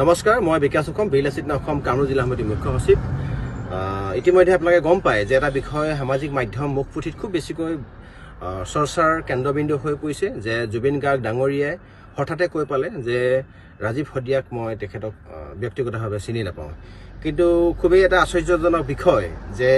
নমস্কাৰ, মই বিকাশ অসম, বীৰ লাচিত অসম কামৰূপ জিলা সমিতিৰ মুখ্য সচিব। ইতিমধ্যে আপোনালোকে গম পায় যে এটা বিষয় সামাজিক মাধ্যম মুখ পুথিত খুব বেছিকৈ চৰ্চাৰ কেন্দ্ৰবিন্দু হৈ পৰিছে যে জুবিন গাৰ্গ ডাঙৰীয়াই হঠাতে কৈ পালে যে ৰাজীৱ শদিয়াক মই তেখেতক ব্যক্তিগতভাৱে চিনি নাপাওঁ। কিন্তু খুবেই এটা আশ্চৰ্যজনক বিষয় যে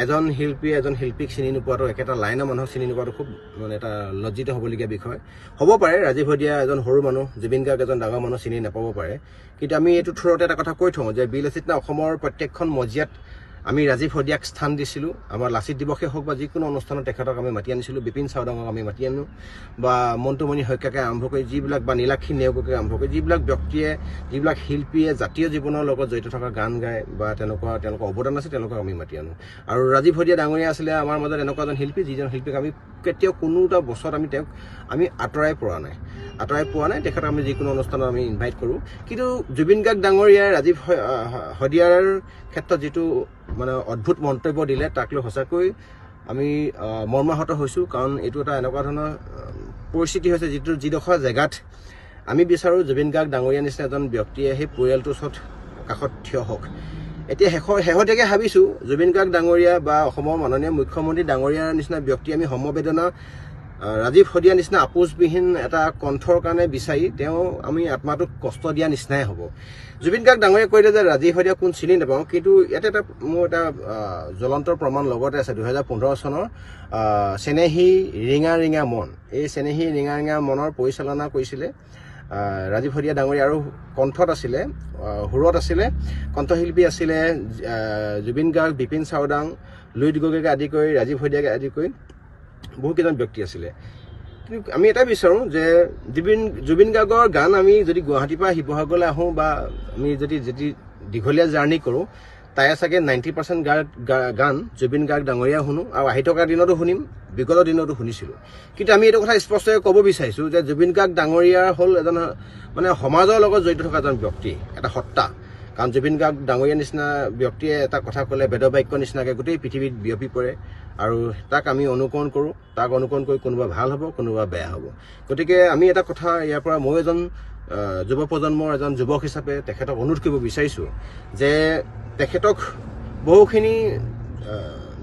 এজন শিল্পীয়ে এজন শিল্পীক চিনি নোপোৱাটো, একেটা লাইনৰ মানুহক চিনি নোপোৱাটো খুব মানে এটা লজ্জিত হ'বলগীয়া বিষয় হ'ব পাৰে। ৰাজীৱ শদিয়া এজন সৰু মানুহ, জুবিন গাৰ্গ এজন ডাঙৰ মানুহ, চিনি নাপাব পাৰে। কিন্তু আমি এইটো থ্ৰুতে এটা কথা কৈ থওঁ যে বীৰ লাচিত অসমৰ প্ৰত্যেকখন মজিয়াত আমি ৰাজীৱ শদিয়াক স্থান দিছিলোঁ। আমাৰ লাচিত দিৱসে হওক বা যিকোনো অনুষ্ঠানত তেখেতক আমি মাতি আনিছিলোঁ। বিপিন চাউদাঙক আমি মাতি আনো বা মন্টুমণি শইকীয়াকে আৰম্ভ কৰি যিবিলাক বা নীলাক্ষী নেওগকে আৰম্ভ কৰি যিবিলাক ব্যক্তিয়ে, যিবিলাক শিল্পীয়ে জাতীয় জীৱনৰ লগত জড়িত থকা গান গায় বা তেনেকুৱা তেওঁলোকৰ অৱদান আছে, তেওঁলোকক আমি মাতি আনো। আৰু ৰাজীৱ শদিয়া ডাঙৰীয়া আছিলে আমাৰ মাজত এনেকুৱা এজন শিল্পী, যিজন শিল্পীক আমি কেতিয়াও কোনো এটা বছৰত আমি তেওঁক আমি আঁতৰাই পোৱা নাই। তেখেতক আমি যিকোনো অনুষ্ঠানত আমি ইনভাইট কৰোঁ। কিন্তু জুবিন গাৰ্গ ডাঙৰীয়াই ৰাজীৱ শদিয়াৰ ক্ষেত্ৰত যিটো মানে অদ্ভুত মন্তব্য দিলে, তাক লৈ সঁচাকৈ আমি মৰ্মাহত হৈছোঁ। কাৰণ এইটো এটা এনেকুৱা ধৰণৰ পৰিস্থিতি হৈছে যিটো যিডোখৰ জেগাত আমি বিচাৰোঁ জুবিন গাৰ্গ ডাঙৰীয়া নিচিনা এজন ব্যক্তিয়ে সেই পৰিয়ালটোৰ ওচৰত কাষত থিয় হওক। এতিয়া শেহতীয়াকৈ ভাবিছোঁ জুবিন গাৰ্গ ডাঙৰীয়া বা অসমৰ মাননীয় মুখ্যমন্ত্ৰী ডাঙৰীয়াৰ নিচিনা ব্যক্তি আমি সমবেদনা ৰাজীৱ শদিয়া নিচিনা আপোচবিহীন এটা কণ্ঠৰ কাৰণে বিচাৰি তেওঁ আমি আত্মাটোক কষ্ট দিয়া নিচিনাই হ'ব। জুবিন গাৰ্গ ডাঙৰীয়াই কৈ দিয়ে যে ৰাজীৱ শদিয়া কোন চিনি নাপাওঁ, কিন্তু ইয়াতে এটা মোৰ এটা জ্বলন্ত প্ৰমাণ লগতে আছে। 2015 চনৰ চেনেহী ৰিঙা ৰিঙা মন, এই চেনেহী ৰিঙা ৰিঙা মনৰ পৰিচালনা কৰিছিলে ৰাজীৱ শদিয়া ডাঙৰীয়া আৰু কণ্ঠত আছিলে, সুৰত আছিলে, কণ্ঠশিল্পী আছিলে জুবিন গাৰ্গ, বিপিন চাউদাং, লুইত গগৈকে আদি কৰি ৰাজীৱ শদিয়াকে আদি কৰি বহুকেইজন ব্যক্তি আছিলে। কিন্তু আমি এটাই বিচাৰোঁ যে জুবিন গাৰ্গৰ গান আমি যদি গুৱাহাটীৰ পৰা শিৱসাগৰলৈ আহোঁ বা আমি যদি দীঘলীয়া জাৰ্ণি কৰোঁ, তাৰে চাগে 90% গান জুবিন গাৰ্গ ডাঙৰীয়া শুনো আৰু আহি থকা দিনতো শুনিম, বিগত দিনতো শুনিছিলোঁ। কিন্তু আমি এইটো কথা স্পষ্টকৈ ক'ব বিচাৰিছোঁ যে জুবিন গাৰ্গ ডাঙৰীয়া হ'ল এজন মানে সমাজৰ লগত জড়িত থকা এজন ব্যক্তি, এটা সত্তা। কাৰণ জুবিন গাৰ্গ ডাঙৰীয়া নিচিনা ব্যক্তিয়ে এটা কথা ক'লে বেদবাক্য নিচিনাকৈ গোটেই পৃথিৱীত বিয়পি পৰে আৰু তাক আমি অনুকৰণ কৰোঁ। তাক অনুকৰণ কৰি কোনোবা ভাল হ'ব, কোনোবা বেয়া হ'ব। গতিকে আমি এটা কথা ইয়াৰ পৰা মই এজন যুৱ প্ৰজন্মৰ এজন যুৱক হিচাপে তেখেতক অনুৰোধ কৰিব বিচাৰিছোঁ যে তেখেতক বহুখিনি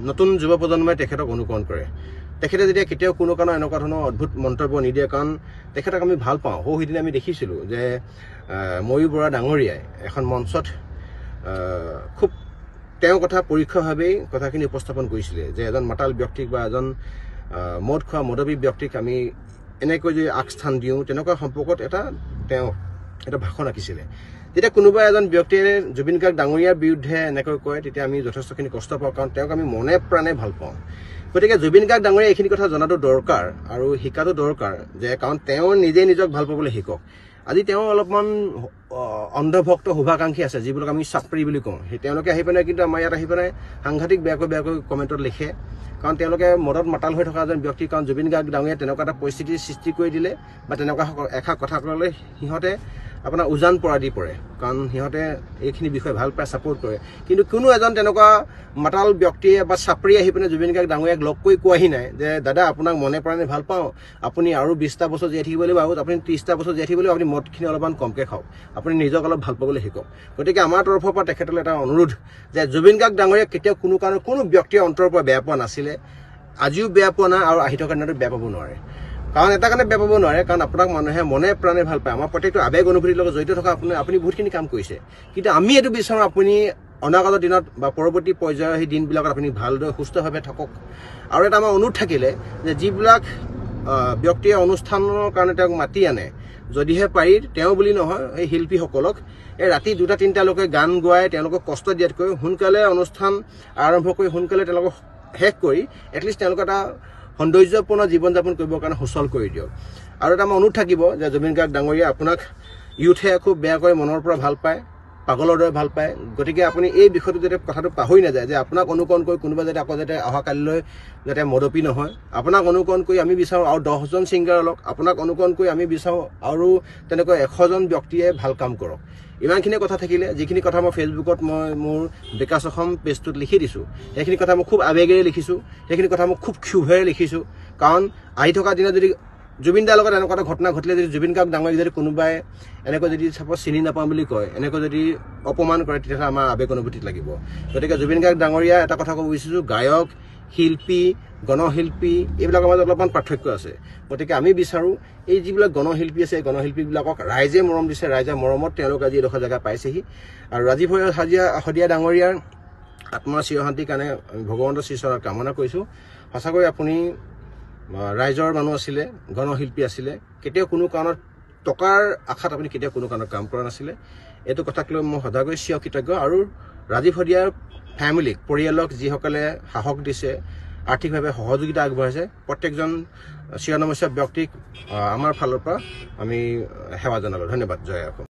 নতুন যুৱ প্ৰজন্মই তেখেতক অনুকৰণ কৰে। তেখেতে যেতিয়া কেতিয়াও কোনো কাৰণত এনেকুৱা ধৰণৰ অদ্ভুত মন্তব্য নিদিয়ে, কাৰণ তেখেতক আমি ভাল পাওঁ। সৌ সিদিনা আমি দেখিছিলোঁ যে ময়ূৰ বৰা ডাঙৰীয়াই এখন মঞ্চত খুব তেওঁৰ কথা পৰোক্ষভাৱেই কথাখিনি উপস্থাপন কৰিছিলে যে এজন মাতাল ব্যক্তিক বা এজন মদ খোৱা মদবী ব্যক্তিক আমি এনেকৈ যদি আগস্থান দিওঁ, তেনেকুৱা সম্পৰ্কত এটা তেওঁ এটা ভাষণ ৰাখিছিলে। যেতিয়া কোনোবা এজন ব্যক্তিয়ে জুবিন গাৰ্গ ডাঙৰীয়াৰ বিৰুদ্ধে এনেকৈ কয়, তেতিয়া আমি যথেষ্টখিনি কষ্ট পাওঁ, কাৰণ তেওঁক আমি মনে প্ৰাণে ভাল পাওঁ। গতিকে জুবিন গাৰ্গ ডাঙৰীয়া এইখিনি কথা জনাটো দৰকাৰ আৰু শিকাটো দৰকাৰ যে কাৰণ তেওঁ নিজে নিজক ভাল পাবলৈ শিকক। আজি তেওঁ অলপমান অন্ধভক্ত শুভাকাংক্ষী আছে, যিবিলাক আমি চাপৰি বুলি কওঁ, সেই তেওঁলোকে আহি পেলাই কিন্তু আমাৰ ইয়াত আহি পেলাই সাংঘাতিক বেয়াকৈ বেয়াকৈ কমেণ্টত লিখে। কাৰণ তেওঁলোকে মদত মাতাল হৈ থকা এজন ব্যক্তি, কাৰণ জুবিন গাৰ্গ ডাঙৰীয়াই তেনেকুৱা এটা পৰিস্থিতিৰ সৃষ্টি কৰি দিলে বা তেনেকুৱা এষাৰ কথা ক'লে সিহঁতে আপোনাৰ উজান পৰা দি পৰে, কাৰণ সিহঁতে এইখিনি বিষয়ে ভাল পায়, ছাপোৰ্ট কৰে। কিন্তু কোনো এজন তেনেকুৱা মাতাল ব্যক্তিয়ে বা চাপৰি আহি পিনে জুবিন গাৰ্গ ডাঙৰীয়াক লগ কৰি কোৱাহি নাই যে দাদা আপোনাক মনে প্ৰাণে ভাল পাওঁ, আপুনি আৰু 20টা বছৰ জীয়াই থাকিব লাগিব, আৰু আপুনি 30টা বছৰ জীয়াই থাকিব লাগিব, আপুনি মদখিনি অলপমান কমকৈ খাওক, আপুনি নিজক অলপ ভাল পাবলৈ শিকক। গতিকে আমাৰ তৰফৰ পৰা তেখেতলৈ এটা অনুৰোধ যে জুবিন গাৰ্গ ডাঙৰীয়াক কেতিয়াও কোনো কাৰণত কোনো ব্যক্তিয়ে অন্তৰৰ পৰা বেয়া পোৱা নাছিলে, আজিও বেয়া পোৱা নাই আৰু আহি থকা দিনতো বেয়া পাব নোৱাৰে। কাৰণ এটা কাৰণে বেয়া পাব নোৱাৰে, কাৰণ আপোনাক মানুহে মনে প্ৰাণে ভাল পায়। আমাৰ প্ৰত্যেকটো আৱেগ অনুভূতিৰ লগত জড়িত থকা আপুনি বহুতখিনি কাম কৰিছে। কিন্তু আমি এইটো বিচাৰোঁ আপুনি অনাগত দিনত বা পৰৱৰ্তী পৰ্যায়ৰ সেই দিনবিলাকত আপুনি ভালদৰে সুস্থভাৱে থাকক। আৰু এটা আমাৰ অনুৰোধ থাকিলে যে যিবিলাক ব্যক্তিয়ে অনুষ্ঠানৰ কাৰণে তেওঁক মাতি আনে, যদিহে পাৰি তেওঁ বুলি নহয়, এই শিল্পীসকলক এই ৰাতি 2টা 3টালৈকে গান গোৱাই তেওঁলোকক কষ্ট দিয়াতকৈ সোনকালে অনুষ্ঠান আৰম্ভ কৰি সোনকালে তেওঁলোকক শেষ কৰি এটলিষ্ট তেওঁলোকৰ এটা সৌন্দৰ্যপূৰ্ণ জীৱন যাপন কৰিবৰ কাৰণে সুচল কৰি দিয়ক। আৰু এটা আমাৰ অনুৰোধ থাকিব যে জুবিন গাৰ্গ ডাঙৰীয়া আপোনাক ইউথে খুব বেয়াকৈ মনৰ পৰা ভাল পায়, পাগলৰ দৰে ভাল পায়। গতিকে আপুনি এই বিষয়টো যাতে কথাটো পাহৰি নাযায় যে আপোনাক অনুকৰণ কৰি কোনোবা যাতে আকৌ যাতে অহাকালিলৈ যাতে মদপী নহয়। আপোনাক অনুকৰণ কৰি আমি বিচাৰোঁ আৰু 10জন ছিংগাৰ লওক, আপোনাক অনুকৰণ কৰি আমি বিচাৰোঁ আৰু তেনেকৈ 100জন ব্যক্তিয়ে ভাল কাম কৰক। ইমানখিনি কথা থাকিলে, যিখিনি কথা মই ফেচবুকত মই মোৰ বিকাশ অসম পেজটোত লিখি দিছোঁ, সেইখিনি কথা মই খুব আৱেগেৰে লিখিছোঁ, সেইখিনি কথা মই খুব ক্ষোভেৰে লিখিছোঁ। কাৰণ আহি থকা দিনত যদি জুবিন দাৰ লগত এনেকুৱা এটা ঘটনা ঘটিলে, যদি জুবিন গাৰ্গ ডাঙৰীয়াক যদি কোনোবাই এনেকৈ যদি চাপ'জ চিনি নাপাওঁ বুলি কয়, এনেকৈ যদি অপমান কৰে, তেতিয়াহ'লে আমাৰ আৱেগ অনুভূতিত লাগিব। গতিকে জুবিন গাৰ্গ ডাঙৰীয়া এটা কথা ক'ব বিচাৰিছোঁ, গায়ক, শিল্পী, গণশিল্পী এইবিলাকৰ মাজত অলপমান পাৰ্থক্য আছে। গতিকে আমি বিচাৰোঁ এই যিবিলাক গণশিল্পী আছে, এই গণশিল্পীবিলাকক ৰাইজে মৰম দিছে, ৰাইজৰ মৰমত তেওঁলোক আজি এডোখৰ জেগা পাইছেহি। আৰু ৰাজীৱ শদিয়া ডাঙৰীয়াৰ আত্মাৰ চিৰশান্তিৰ কাৰণে আমি ভগৱন্তৰ শ্ৰীচৰণত কামনা কৰিছোঁ। সঁচাকৈ আপুনি ৰাইজৰ মানুহ আছিলে, গণশিল্পী আছিলে, কেতিয়াও কোনো কাৰণত টকাৰ আশাত আপুনি কেতিয়াও কোনো কাৰণত কাম কৰা নাছিলে। এইটো কথাক লৈ মই সদাকৈ চিৰ কৃতজ্ঞ। আৰু ৰাজীৱ শদিয়াৰ ফেমিলিক, পৰিয়ালক যিসকলে সাহস দিছে, আৰ্থিকভাৱে সহযোগিতা আগবঢ়াইছে, প্ৰত্যেকজন চিৰনমস্য ব্যক্তিক আমাৰ ফালৰ পৰা আমি সেৱা জনালোঁ। ধন্যবাদ। জয় অসম।